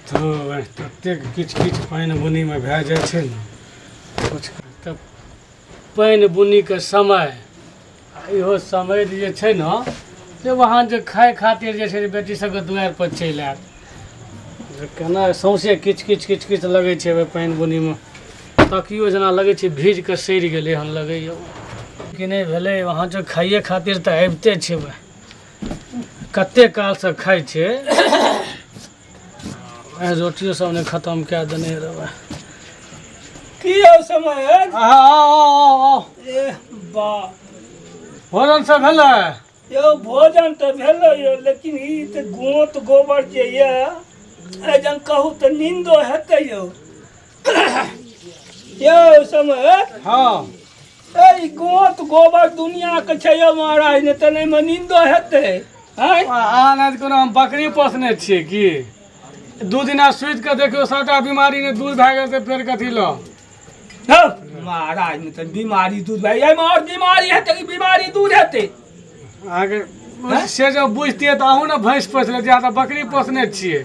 तऽ ततेक किछु किछु पानि बुनीमे भए जाइ छै ने किछु तऽ पानि बुनीके समय आ इहो समय जे छै ने से वहाँ जे खाय खातिर जे छै बेटी सबके दुआरिपर चलि आयत जे केना सौँसे किछु किछु किछु किछु लगै छै ओहि पानि बुनीमे तकियो जेना लगै छै भीज कऽ सड़ि गेलै हन लगैए कि नहि भेलै वहाँ जे खाइए खातिर तऽ आबिते छै कते कालसँ खाइ छै आइ रोटियो सब नहि खतम कए देने रहबै की यौ समय आओ ए बा भोजन सब भेलै यौ भोजन तऽ भेलै यौ लेकिन ई तऽ गोंत गोबर जे यऽ एहिजन कहू तऽ नींदो हेतै यौ यौ समय हँ ए गोत गोबर दुनिया के छै यौ महाराज नहि तऽ एहिमे नींदो हेतै आँय अहाँ नहि कोनो हम बकरी पोसने छियै की दू दिना सुति कऽ देखियौ सभटा बीमारी नहि दूर भए गेल तऽ फेर कथी लऽ हौ, महाराज नहि तऽ बीमारी दूर भए एहिमे आओर बीमारी हेतै कि बीमारी दूर हेतै अहाँके से जब बुझतियै तऽ अहूँ ने भैंस पोसि लेतियै अहाँ तऽ बकरी पोसने छियै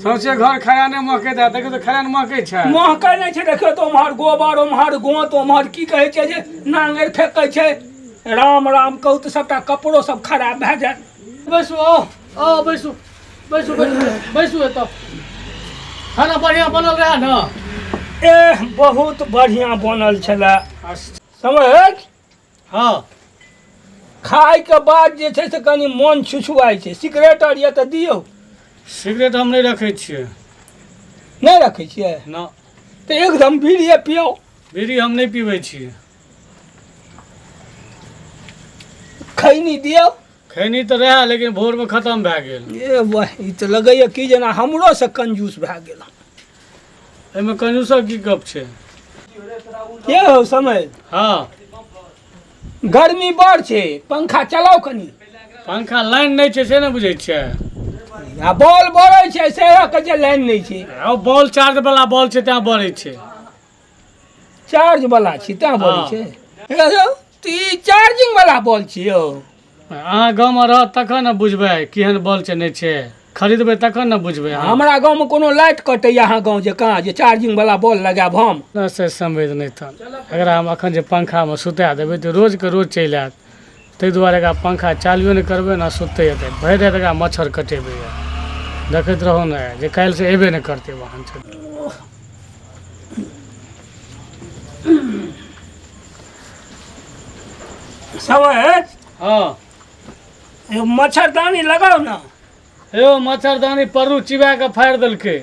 सौंसे घर खराने महकैत हैत देखियौ तऽ खरान महकै छै महकै नहि छै देखियौ तऽ ओम्हर गोबर ओम्हर गोंत ओम्हर की कहै छै जे नांगरि फेकै छै राम राम कहू तऽ सबटा कपड़ो सब खराब भए जायत बैसू आउ आउ बैसू बैसू बैसू बैसू एतऽ खाना बढ़िआँ बनल रहए ने एह बहुत बढ़िआँ बनल छलै समझ हँ खायके बाद जे छै से कनि मोन छुछुआइ छै सिगरेट आर यऽ तऽ दियौ सिगरेट हम नहि रखै छियै नहि रखै छियै ना तऽ एकदम बीड़िए पियौ बीड़ी हम नहि पीबै छियै खैनी दियौ खैनी तऽ रहए लेकिन भोरमे खतम भए गेल ए वाह ई तऽ लगैए कि जेना हमरोसँ कंजूस भए गेल एहिमे कंजूसक की गप छै के हो समय हँ गर्मी बड़ छै पंखा चलाउ कनि पंखा लाइन नहि छै से नहि बुझै छियै आ बॉल बरै छै से कहै छै लाइन नहि छै आ बॉल चार्ज वाला बॉल छै तैं बरै छै चार्ज वाला छी तैं बरै हँ। छै हे यौ, तऽ ई चार्जिंग वाला बॉल छी यौ अहाँ गाँवमे रहत तखन ने बुझबै केहन बॉल छै नहि छै खरीदबै तखन ने बुझबै अहाँ हमरा गाँवमे कोनो लाइट कटैया अहाँ गाँव जकाँ जे चार्जिंग वाला बॉल लगायब हम ने से समझ नहि तहन एकरा हम एखन जे पंखामे सुता देबै तऽ रोजके रोज चलि आयत ताहि दुआरे एकरा पंखा चालुए नहि करबै ने सुतै हेतै भरि राति एकरा मच्छर कटेबै देखैत रहू ने जे काल्हिसँ अयबे नहि करतै वाहन छै समय हँ यौ मच्छरदानी लगाउ ने यौ मच्छरदानी परू चिबा कऽ फाड़ि देलकै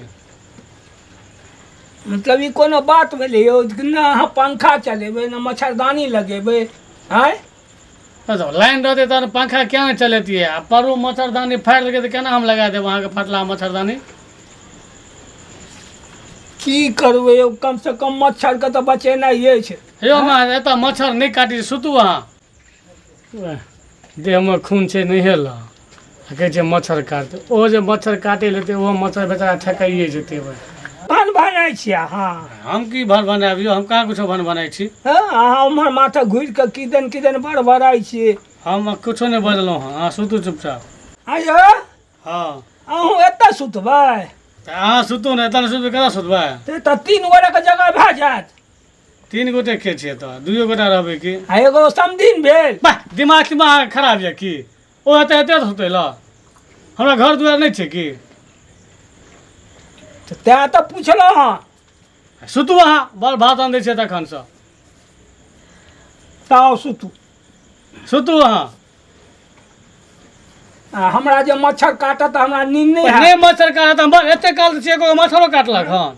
मतलब ई कोनो बात भेलै यौ ने अहाँ पंखा चलेबै ने मच्छरदानी लगेबै आँय लाइन रहतै तहन पंखा किया नहि चलेतियै आ परू मच्छरदानी फाड़ि देलकै तऽ केना हम लगा देब अहाँके फटला मच्छरदानी की करबै यौ कमसँ कम मच्छरके तऽ बचेनाइ अछि यौ महाराज एतऽ मच्छर नहि काटी सुतू अहाँ देहमे खून छै नहिए लऽ आ कहै छै मच्छर काटतै ओ जे मच्छर काटै लेतै ओहो मच्छर बेचारा ठकाइए जेतै भाइ भन भनाइ छी अहाँ हम की भन बनाबियौ हम कहाँ कुछो भन बनाइ छी हँ अहाँ उम्हर माथा घुरि कऽ किदन किदन बड़बड़ाइ छी हम कुछो नहि बजलहुँ हँ अहाँ सुतू चुपचाप आँय यौ हँ अहूँ एतऽ सुतबै तऽ अहाँ सुतू ने एतऽ नहि सुतबै कतऽ सुतबै तऽ तीन गोरेके जगह भए जायत तीन गोटे के छियै तऽ दुइयो गोटा रहबै की आ एगो समधिन भेल बाह दिमाग तिमाग अहाँके खराब यऽ की ओ एतऽ एतऽ सुतै लए हमरा घर दुआर नहि छै की तऽ तैँ तऽ पुछलहुँ हँ सुतू अहाँ बड़ भाषण दै छियै तखनसँ तऽ आउ सुतू सुतू अहाँ आ हमरा जे मच्छर काटत तऽ हमरा नींद नहि नहि हैत मच्छर काटत हम बड़ एते काल तऽ छियै एको गो मच्छरो काटलक हन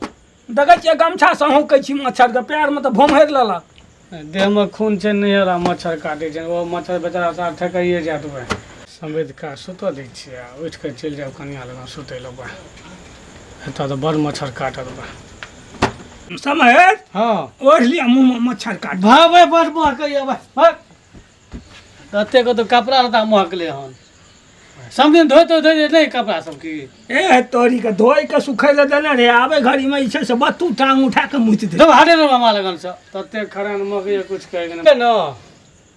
देखै छियै गमछासँ हौंकै छी मच्छरके पैरमे तऽ भोम्हरि लेलक देहमे खून छै नहि आ मच्छर काटै छै ओ मच्छर बेचारा सार ठकाइए जायत वएह समधि का सुतऽ दै छियै आ उठि कऽ चलि जायब कनिया लग सुतै लए बा एतऽ तऽ बड़ मच्छर काटत बा समय हँ ओढ़ि लिअ मुँहमे मच्छर काट भावे बड़ महकैया भाय ततेक तऽ कपड़ा लत्ता महकलै हन समधिन धोइतो धोइते नहि कपड़ा सब की ए तोरी के धोइ के सुखै लए देने रहे आबै घड़ीमे जे छै से बत्तू टांग उठा के मुति दे तब हटे ने मामा लगन से ततेक खरान महकैया कुछ कहै के ने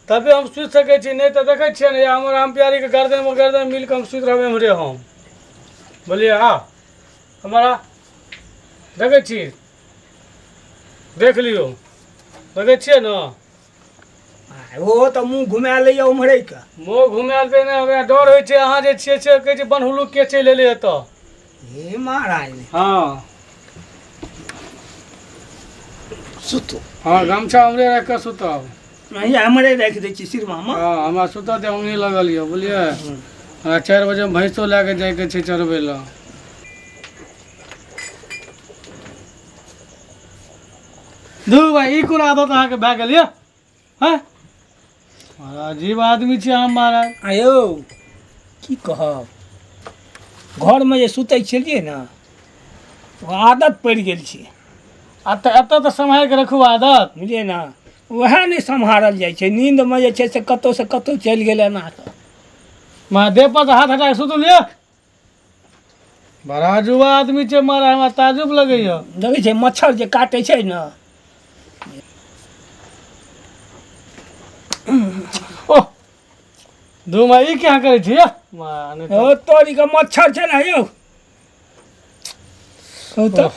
तबे हम सुति सकै छी नहि तऽ देखै छियै ने हमर राम प्यारीके गर्दनमे गर्दन मिल कऽ हम सुति रहबै एम्हरे हम बोलिए आ हमारा देखै छी, देख लियौ, देखै छियै ने। ओ तऽ मुँह घुमा लैए उम्हरे के। मुँह घुमायल तऽ नहि, हमरा डर होइ छै। अहाँ जे छियै से कहै छै बनहुलू के चलि एलै एतऽ। हे महाराज। हँ। सुतू। हँ, गमछा हमरे राखि कऽ सुतब। नहीं, हमरे राखि दै छी सिरमामे। हँ, हमरा सुतऽ दे, ओंघी लगल यऽ, बुझलियै? हमरा 4 बजे भैंसो लए कऽ जाइके छै चरबै लए। धू भाई, ई कोन आदत अहाँके भए गेल यऽ? हँ, बड़ा अजीब आदमी छी अहाँ महाराज। आयौ, की कहब, घरमे जे सुतै छलियै ने, ओ आदत पड़ि गेल छै। आ तऽ एतऽ तऽ सम्हारि कऽ रखू आदत। बुझलियै ने, उएह नहि सम्हारल जाइ छै। नींदमे जे छै से कतहुसँ कतहु चलि गेल एना कऽ। माँ, देह पर हाथ हटा कऽ सुतल यऽ। बड़ा अजूबा आदमी छै महाराज, हमरा ताजुब लगैया। देखै छै मच्छर जे काटै छै ने। ओह दू माँ, ई क्या करै छी यौ? माँ, नहि तऽ- ओ तोरी के मच्छर छै ने यौ। कहू तऽ।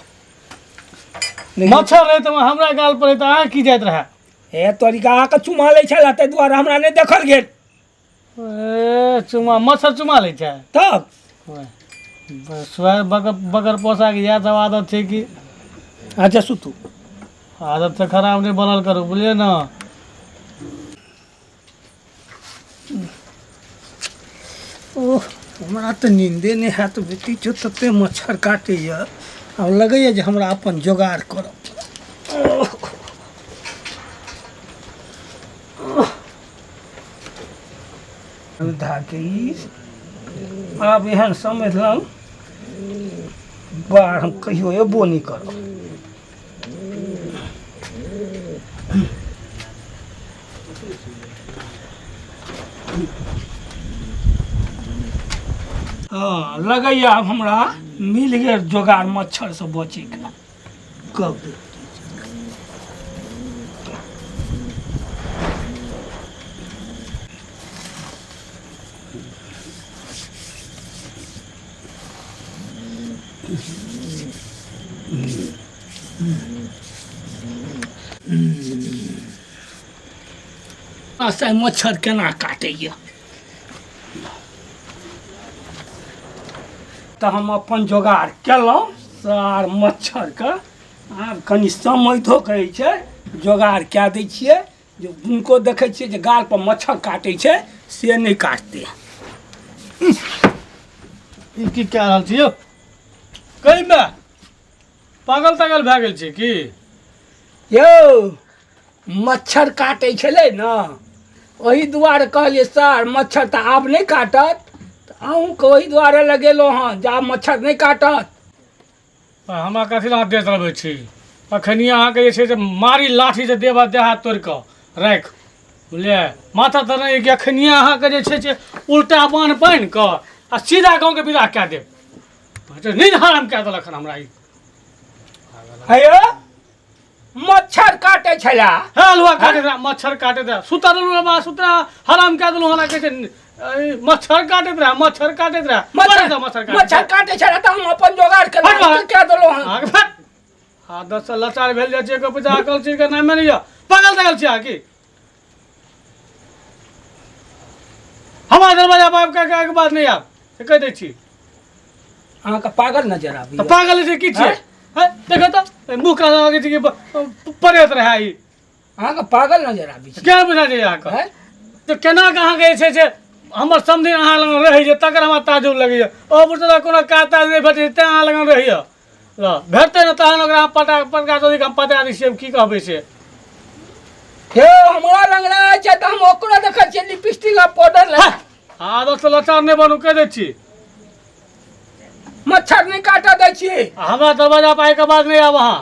मच्छर रहै तऽ हमरा गाल पर रहै तऽ अहाँ की जाइत रहए? हे तोरी के, अहाँके चुमा लै छलै, ताहि दुआरे हमरा नहि देखल गेल। ए, चुमा मच्छर चुमा लै छै? तब। स्वयं बगर बगर पोसाके इएह सब आदत छै कि? अच्छा, सुतू। आदत से खराब नहि बनल करू, बुझलियै ने? ओह, हमरा तऽ नींदे नहि हैत बेटी छौ, तते मच्छर काटैए। आब लगैए जे हमरा अपन जोगाड़ करऽ पड़त। धाके ई आब एहन समझलहुँ बाढ़ हम कहियो एबो नहि करब। हँ, लगैए आब हमरा मिल गेल जोगाड़ मच्छरसँ बचैके। कब से मच्छर केना काटैए तऽ हम अपन जोगाड़ केलहुँ सार मच्छरके। आब कनि समैधो कहै छै, जोगाड़ कए दै छियै जे हुनको देखै छियै जे गालपर मच्छर काटै छै से नहि काटतै। ई की कए रहल छी यौ? कहिमे पागल तागल भए गेल छी की? यौ, मच्छर काटै छलै ने, ओहि दुआरे कहलियै सर मच्छर तऽ आब नहि काटत, तऽ अहूँके ओहि दुआरे लगेलहुँ हँ जे आब मच्छर नहि काटत। हमरा कथी लए अहाँ देह चलबै छी? अखनिए अहाँके जे छै से मारी लाठीसँ देह देह हाथ तोड़ि कऽ राखि, बुझलियै? माथा तऽ नहि कि अखनिए अहाँके जे छै से उल्टा बान्ह बान्हि कऽ आ सीधा गाँवके विदा कए देब। नींद हराम कए देलक हन हमरा ई। हे यौ, मच्छर काटै छला। हे अलुआ काटे रहे, मच्छर काटे रहे, सुतल रहलहुँ बा सुतरा हराम कए देलहुँ हमरा। कहै छै मच्छर काटैत रहे, मच्छर काटैत रहे, मच्छर दे, मच्छर काटैत। मच्छर काटै छला तऽ हम अपन जोगाड़ हट बाहर। केलहुँ, कए देलहुँ हन। अहाँके फट आदत से लाचार भेल जाइ छै, एको पैसा अकल चीज के नामे नहि यऽ। पागल तागल छी अहाँ की? हमरा दरवाजा पर आबि कऽ के बाद नहि आब से कहि दै छी। अहाँके पागल नजर आबैए? तऽ पागल छै की छियै? हैं? देखो तऽ मुँह कान लगै छै कि परेत रहै ई। अहाँके पागल नजर आबै छै? केना बुझा जाइए अहाँके? हैं? तऽ केना कऽ अहाँके जे छै से हमर समधिन अहाँ लग रहै छै, तकर हमरा ताजुब लगैए। ओ बुझल कोनो काज ताज नहि भेटै छै तेँ अहाँ लग रहैए। ल भेटतै ने तहन ओकरा हम पटा पटका चौधरीके हम पटा दै छियै, हम की कहबै से। हे, हमरा लग रहै छै तऽ हम ओकरो देखै छियै लिपस्टिक आ पाउडर लगा। आदत से लाचार नहि बनू, कहि दै छी। मच्छर नहि काटऽ दै छी। आ हमरा दरवाजा पर आइके बाद नहि आब अहाँ।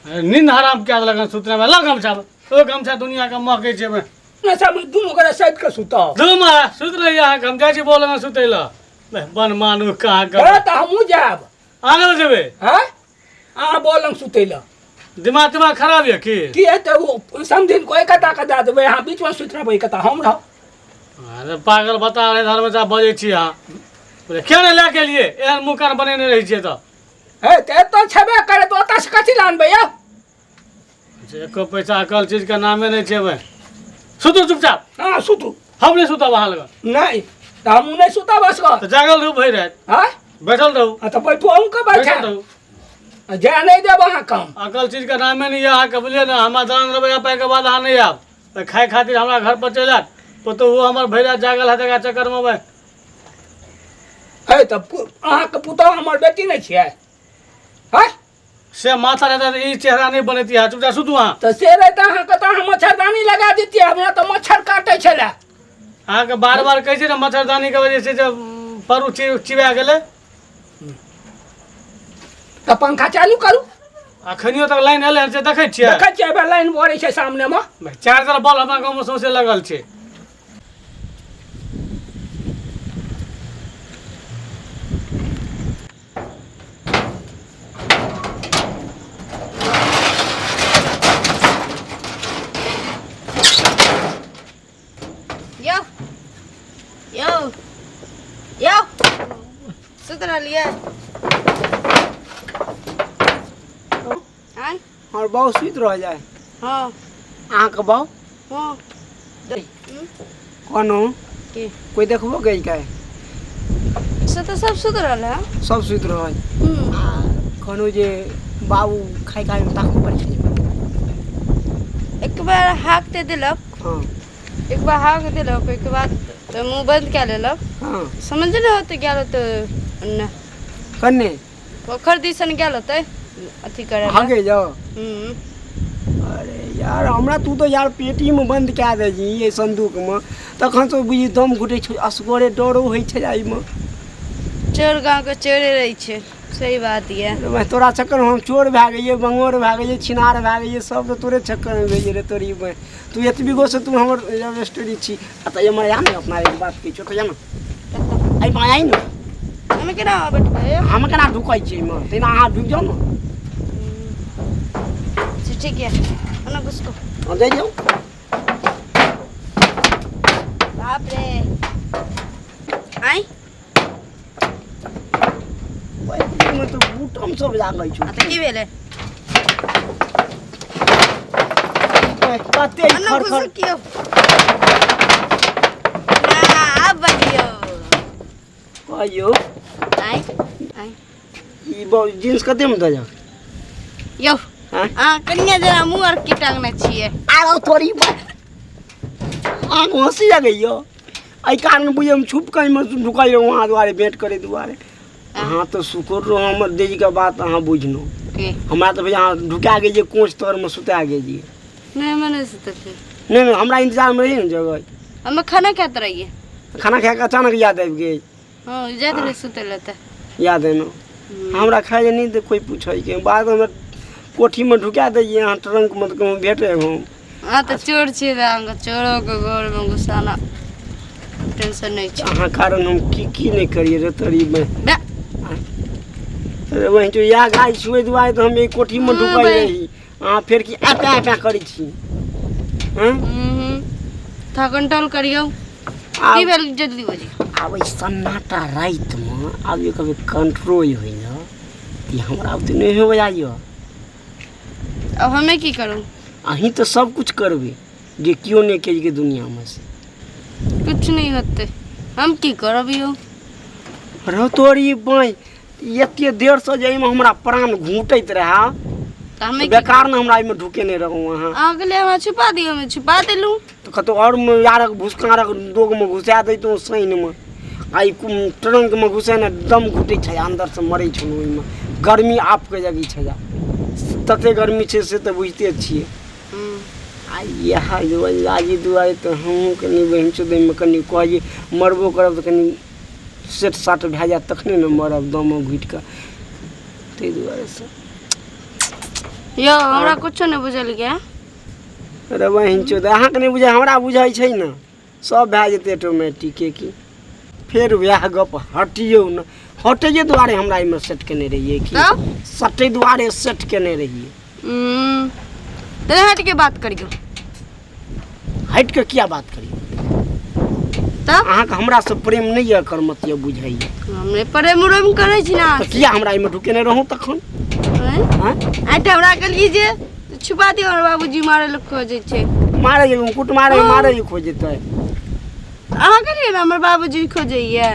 नींद हराम कए देलक हन सुतने में। ल गमछा, ओ गमछा दुनियाके महकै छै ओहिमे। सब दुनू गोरे सटि कऽ सुतब। दू मारा सुति रहियै अहाँके, हम जाइ छी बोल लग सुतै लए। बन मानू कहाँ के। हे, तऽ हमहूँ जायब। आगाँ जेबै? हँ, अहाँ बोल लग सुतै लए। दिमाग तिमाग खराब यऽ की? की हेतै? ओ समधिन को एकता के दए देबै, अहाँ बीचमे सुति रहबै, एकता हम रहब। अरे पागल बता रहे धर्म जा बजै छी अहाँ। बोले, किया नहि लए के एलियै? एहन मुँह कान बनेने रहै छियै तऽ। हे तऽ एतऽ छेबे करे तऽ ओतऽ से कथी लए आनबै यौ? अच्छा, एको पैसा अकल चीज के नामे नहि छै भाई। सुतू चुपचाप। हँ सुतू। हम नहि सुतब अहाँ लग। नहि तऽ हमहूँ नहि सुतब असगर। तऽ जागल रहू भरि राति। आँय? बैठल रहू। हँ तऽ बैठू, अहूँके बैठल बैठा रहू। जाय नहि देब अहाँ काम। अकल चीज के नामे नहि यऽ अहाँके, बुझलियै ने? हमरा दलान रहबै पाइके बाद अहाँ नहि आयब तऽ खाय खातिर हमरा घर पर चलि आयत पुतोहु हमर भरि राति जागल हैत एकरा चक्करमे भाई। हे तऽ अहाँके पुतोहु हमर बेटी नहि छियै? हँ से माथा रहता तऽ ई चेहरा नहि बनैती है। चुपचाप सुतू अहाँ। तऽ से रहता अहाँके तऽ अहाँ मच्छरदानी लगा दितियै, हमरा तऽ मच्छर काटै छलै। अहाँके बार बार कहै छै ने मच्छरदानीके वजह से जे परू चिबा गेलै। तऽ पंखा चालू करू। अखनियो तक लाइन एलै हन से देखै छियै? देखै छियै, एहिबेर लाइन बरै छै सामनेमे। चार्जर बल्ब हमरा गाँवमे सौंसे लगल छै। यौ यौ यौ, सुति रहलियै? आँय? हमर बाउ सुति रह जाय? हँ। अहाँके बाउ? हँ। कहलहुँ की? कोइ देखबो केलकै? से तऽ सब सुति रहल है। सब सुति रहल। आ कहलहुँ जे बाबू खाय कालमे ताकबो करै छलै? एक बार हाक ते देलक। हँ। एक बार हाक देलक, ओहिके बाद तऽ मुँह बंद कए लेलक। हँ। समझ नहि होतै, गेल होतै ओन्ने। कन्ने? पोखरि दिसन गेल होतै अथी करे लए। भागे जाओ। हम्म। अरे यार, हमरा तू तऽ यार पेटीमे बन्द कए दै छी एहि संदूकमे, तखन तऽ बुझी दम घुटै छौ, असगरे डरो होइ छै एहिमे। चोर गाँवके चोरे रहै छै, सही बात यऽ। अरे भाइ, तोरा चक्करमे हम चोर भए गेलियै, बंगोर भए गेलियै, छिनार भए गेलियै, सब तऽ तोरे चक्करमे भेलियै रे तोरी बहिन। तू एतबी गो से तू हमर लव स्टोरी छी। आ तऽ एम्हर आ ने, अपना एक बात कहै छियौ, तऽ आ ने एहिमे आइ ने। हमे केना बैठबै? हम केना ढुकै छियै एहिमे, तहिना अहाँ ढुकि जाउ ने। अच्छा ठीक यऽ, ओना घुसको। हँ, जाइ जाउ। बाप रे, आइ ओहिमे तऽ बूटम सब लागै छौ। आ तऽ की भेलै? कते ओना खर खर घुसकियौ ना, आब बजियौ। कहियौ। आइ आइ ई जींस कतेमे देलक? यौ। आँय? अहाँ कनिया जेना मुँह आर की टांगने छियै? आरो थोड़ी बात अहाँके हँसी लगैया? एहि कारण बुझियौ हम छुप कऽ एहिमे ढुकल रहूँ अहाँ दुआरे, भेँट करै दुआरे। अहाँ तऽ शुक्र रहू, हमर देरीके बात अहाँ बुझलहुँ। की? हमरा तऽ भैया अहाँ ढुका गेलियै, कोच तरमे सुता गेलियै। नहि, हमे नहि सुतल छियै। नहि नहि, हमरा इंतजारमे रही ने जगह। हमे खाना खाइत रहियै। खाना खाके अचानक याद आबि गेल? हँ, जाइत रहियै सुतै लए तऽ याद एलहुँ। हमरा खाइ लए नहि कोइ पूछैके बाद हमरा कोठीमे ढुका दैयै अहाँ ट्रंकमे तऽ कहूँ भेटै हम। अहाँ तऽ चोर छियै, तऽ अहाँके चोरोके घरमे घुसाना टेंशन नहि छै। अहाँ कारण हम की की नहि करियै रे तोरी में। बे। अरे वही जो इएह गाय छुए दुआरे तऽ हम एहि कोठीमे हँ, ढुकल भाइ। रही, अहाँ फेर की ऐपा ऐपा करै छी? हँ? हम्म, था कंट्रोल करियौ। की आब भेल? जल्दी बजी। आब एहि सन्नाटा रातिमे आब जे कभी कंट्रोल होइ ने तऽ हमरा ओते नहि होबे यऽ। अब हमे की करू? अहीं तऽ सब कुछ करबै जे केओ नहि केलकै दुनियामे से। कुछ नहीं होते, हम की करब यौ? रौ तोरी बाँहि, एते देरसँ जे एहिमे हमरा प्राण घूटैत रहए। तऽ हमे की? बेकार ने हमरा एहिमे ढुकेने रहू अहाँ। अहाँके लिए हमरा छुपा दियौ, हमे छुपा देलहुँ। तऽ कतहु आओर यारक भुसकाँरक दोगमे घुसा दैतहुँ साइनमे, आ ई ट्रंकमे घुसेने दम घुटै छै, अन्दरसँ मरै छलहुँ। ओहिमे गर्मी आपके जगै छै, तते गर्मी छै से तऽ बुझिते छियै। आ इएह दुआरे दुआरे तऽ हमहूँ कनि बहिन चोदैमे कनि कहलियै, मरबो करब तऽ कनि सेट साट भए जायत तखने ने मरब दमो घुटि कऽ, ताहि दुआरेसँ। यौ, हमरा कुछो नहि बुझल गया। अरे बहिन चोद, अहाँके नहि बुझाइ, हमरा बुझाइ छै ने, सब भए जेतै ऑटोमेटिके। की फेर वएह गप? हटियौ ने, हटैए दुआरे हमरा एहिमे सेट केने रहियै की? तब? सटै दुआरे सेट केने रहियै। तऽ हटि के बात करियौ। हटि कऽ किया बात करियौ? तब? अहाँके हमरासँ प्रेम नहि यऽ, एकर मतलब बुझाइए। हम नहि प्रेम उरेम करै छी ना। तऽ किया हमरा एहिमे ढुकेने रहूँ तखन? आँय? आँय? आइ तऽ हमरा कहलियै जे छुपा दियौ, हमर बाबूजी मारै लए खोजै छै। मारै कुट मारै मारै खोजतै। अहाँ कहलियै ने हमर बाबूजी खोजैया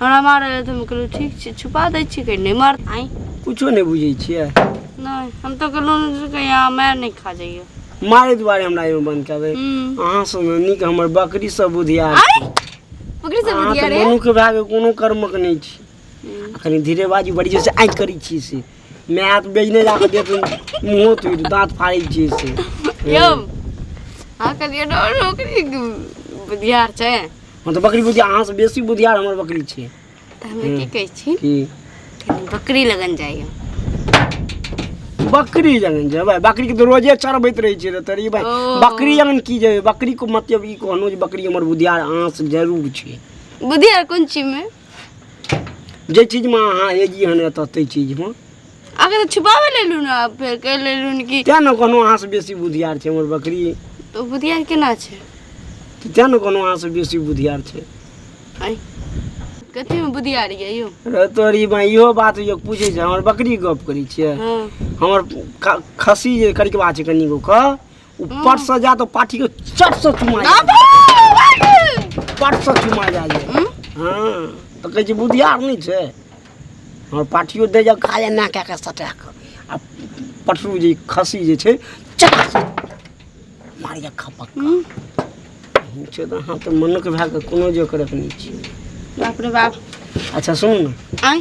हमरा मारै लए, तऽ हम कहलहुँ ठीक छै छुपा दै छी, कहीं नहि मार। आँय? कुछो नहि बुझै छियै? नहि, हम तऽ कहलहुँ जे कहीं अहाँ मारि नहि खा जइयौ। मारै दुआरे हमरा एहिमे बन्द करबै? हूँ। अहाँ सँ नीक हमर बकरी सब बुधियार। आँय? बकरी सब अहाँ बुधियार तऽ है? मनुख भए कऽ कोनो कर्मक नहि छी। आ कनि धीरे बाजू, बड़ी जोरसँ आँखि करै छी से माय हाथ बेजने जाकऽ देत, मुँहो तोड़ि दाँत फाड़ै छियै से। यौ, अहाँ कहलियै ने बकरी बुधियार छै। हम तऽ बकरी बुधियार, अहाँसँ बेसी बुधियार हमर बकरी छै। तऽ हमे की कहै छी? की? कनि बकरी लगन जाइए। बकरी जगन जेबै? बकरीके तऽ रोजे चरबैत रहै छियै रे तोरी भाइ। ओ। बकरी जगन की जेबै? बकरीके मतलब ई कहलहुँ जे बकरी हमर बुधियार अहाँसँ जरूर छै। बुधियार कोन चीजमे? जे चीजमे अहाँ एजी हन एतऽ ताहि चीजमे। अहाँके तऽ छुपाबै लेलहुँ ने, आब फेर कहि लेलहुँ ने कि। तेँ ने कहलहुँ अहाँसँ बेसी बुधियार छै हमर बकरी। तऽ बुधियार केना छै? तेँ ने कहलहुँ अहाँसँ बेसी बुधियार छै। आँय, कथीमे बुधियार यऽ यौ? रे तोरी बा, इहो बात यौ पूछै छै? हमर बकरी गप करै छियै? हँ। हमर खस्सी जे करिकबा छै कनिगो के, ओ पटसँ जा तऽ पाठीके चटसँ चुमा जाइ, पटसँ चुमा जाइ छै। हँ, तऽ कहै छै बुधियार नहि छै हमर पाठियो। दै जाउ खा ना कए कऽ सटा कऽ, आ पटरू जे खस्सी जे छै चटाक मारिया खपक छै। तऽ अहाँ तऽ मनुख भए कऽ कोनो जोकरक नहि छी। बाप रे बाप। अच्छा सुनू ने। आँय?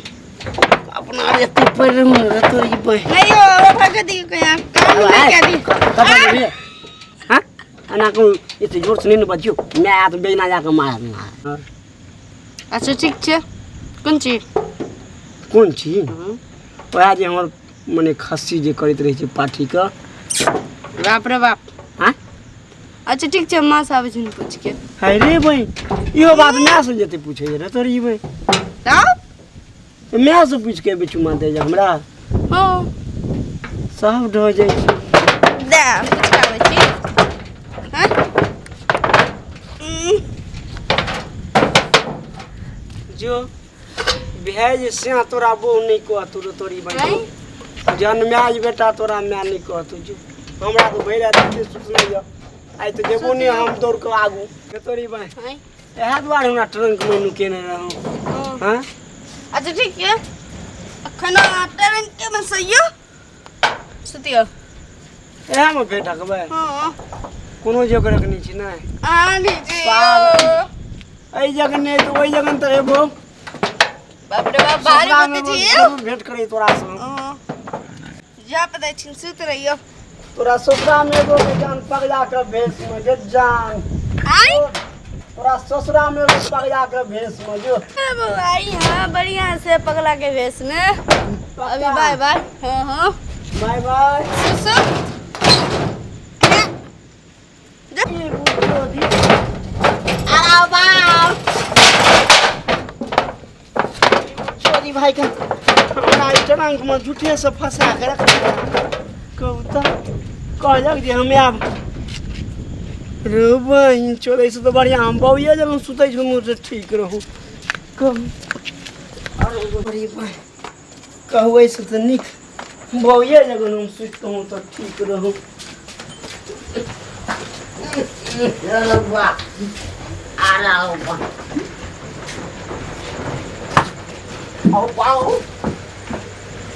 अपना एते पढ़ि रहू ने रे तोरी बहिन। नहीं यौ, हमरा भागऽ दियौ, कहीं अहाँ कान नहि कए दी। कतऽ जेबै? हँ, एना कहू, एते जोरसँ नहि ने बजियौ, माय आयत बेजना जा कऽ मारत। अच्छा ठीक छै, कोन चीज? कोन चीज? वएह जे हमर मने खस्सी जे करैत रहै छै पाठीके। बाप रे बाप। आँय? अच्छा ठीक छै, माँ से आबै छी पूछिके। है रे बहिन, इहो बात मायसँ जेतै पूछै रे तोरी बहिन? तब मायसँ पूछि कऽ एबै चुमा दे जे हमरा? हँ। सब ढह जाइ छै। दे पूछि कऽ आबै छी। हँ? जो भए जे से तोरा बहु नहि कहतौ रे तोरी बहिन। आँय? जहन माय जे बेटा तोरा माय नहि कहतौ। जो, हमरा तऽ भरि राति एते सुतले यऽ, आइ तऽ जेबो नहि हम दौड़ कऽ आगू रे तोरी बहिन। आँय? इएह दुआरे हमरा ट्रंकमे नुकेने रहौं। हँ। हँ। अच्छा ठीक छै, अखन अहाँ ट्रेनके मे सहियो सुतियौ। इएहमे फेर ढकबै? हँ। कोनो जोगरक नहि छै नहि। अहाँ नहि जइयौ। एहि जगह नहि तऽ ओहि जगह तऽ एबो। बाप रे बाप, भारी ससुरामे बतै छी। जरूर भेंट करी तोरासँ। हँ, जा पता छी, सुति रहियौ। तोरा ससुरामे एगो के जान पगला के भेषमे जे जान। आँय? तोरा ससुरामे एगो पगला के भेषमे जो। अरे बौआ, आई हाँ बढ़िया से पगला के भेष में अभी। बाय बाय। हाँ हाँ। Bye bye. सुसु। आराम बाप। चोरी भाई के हमरा ई ट्रंकमे झूठे से फंसा के रख कहू तऽ कहलक जे हमे आब रे बहिन चोरै से तऽ बढ़िआँ हम बौए जगह सुतै छलहुँ से ठीक रहू। कहू, अरे बड़ी बहिन कहू, एहिसँ तऽ नीक बौए जगह हम सुतितहुँ तऽ ठीक रहू। आओ पाओ।